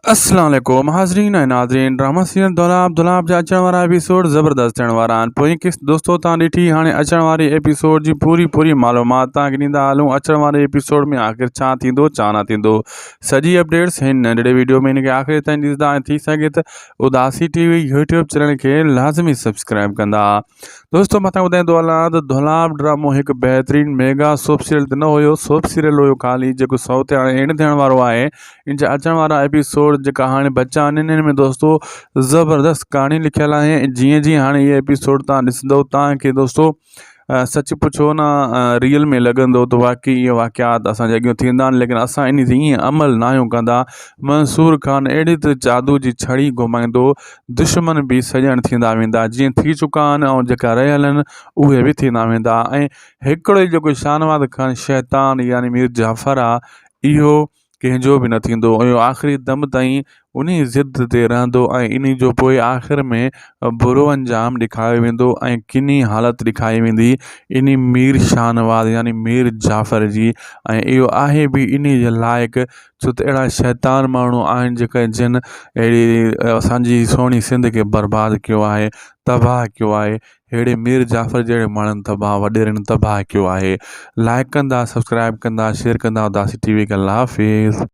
السلام عليڪم حاضرين ۽ ناظرين ڊراما سيريل دولاب دولاب جا اچڻ وارا ايپيسوڊ زبردست ٿيڻ وارا آهن پوئين قسط دوستو تان ڏٺي هاڻي اچڻ واري ايپيسوڊ جي پوري پوري معلومات تان کي ڏيندا هلون اچڻ واري ايپيسوڊ ۾ آخر ڇا ٿيندو ڇا نه ٿيندو سڄي اپڊيٽس هن ننڍڙي ويڊيو ۾ هن کي آخر تائين ڏسندا ۽ ٿي سگهي ته Udasi T V YouTube channel کي لازمي سبسڪرائب ڪندا دوستو مان تهان ٻڌائيندو هلان ته دولاب ڊرامو هڪ بهترين ميگا سوپ سيريل ته نه هيو سوپ سيريل هيو خالي جيڪو سو تي هاڻي اينڊ ٿيڻ وارو آهي ان جا اچڻ وارا ايپيسوڊ جيڪا هاڻي بچا آهن انهن ۾ دوستو زبردست ڪهاڻي لکيل آهي جيئن جيئن هاڻي اهي ايپيسوڊ تان ڏسندو تان کي دوستو سچ پڇو نه ريئل ۾ لڳندو ته واقعي اهي واقعات اسان جي اڳيون ٿيندا آهن ليڪن اسان ان تي ائين عمل نه آهيون ڪندا منصور خان اهڙي ته جادو جي ڇڙي گهمائيندو دشمن به سڄڻ ٿيندا ويندا جيئن ٿي چڪا آهن ۽ جيڪا رهيل آهن اهي به ٿيندا ويندا ۽ هڪڙو ئي جيڪو شاهنواز خان شيطان يعني مير جعفر آهي اهو ڪنهن جو به نه ٿيندو اهو آخري دم تائين انهي ضد تي رهندو ۽ انهي جو پوء آخر ۾ برو انجام ڏيکاريو ويندو ۽ ڪني حالت ڏيکاري ويندي انهي مير شاهنواز يعني مير جعفر جي ۽ اهو آهي به انهي جي لائق ڇو ته اهڙا شيطان ماڻهو آهن جيڪا جن اهڙي اسانجي سهڻي سنڌ کي برباد ڪيو آهي تباهه ڪيو آهي ههڙي مير جعفر جهڙي ماڻهن تباهه وڏيرن تباهه ڪيو آهي لائڪ ڪندا سبسڪرائب ڪندا شيئر ڪندا اداسي ٽي وي کي الله حافظ.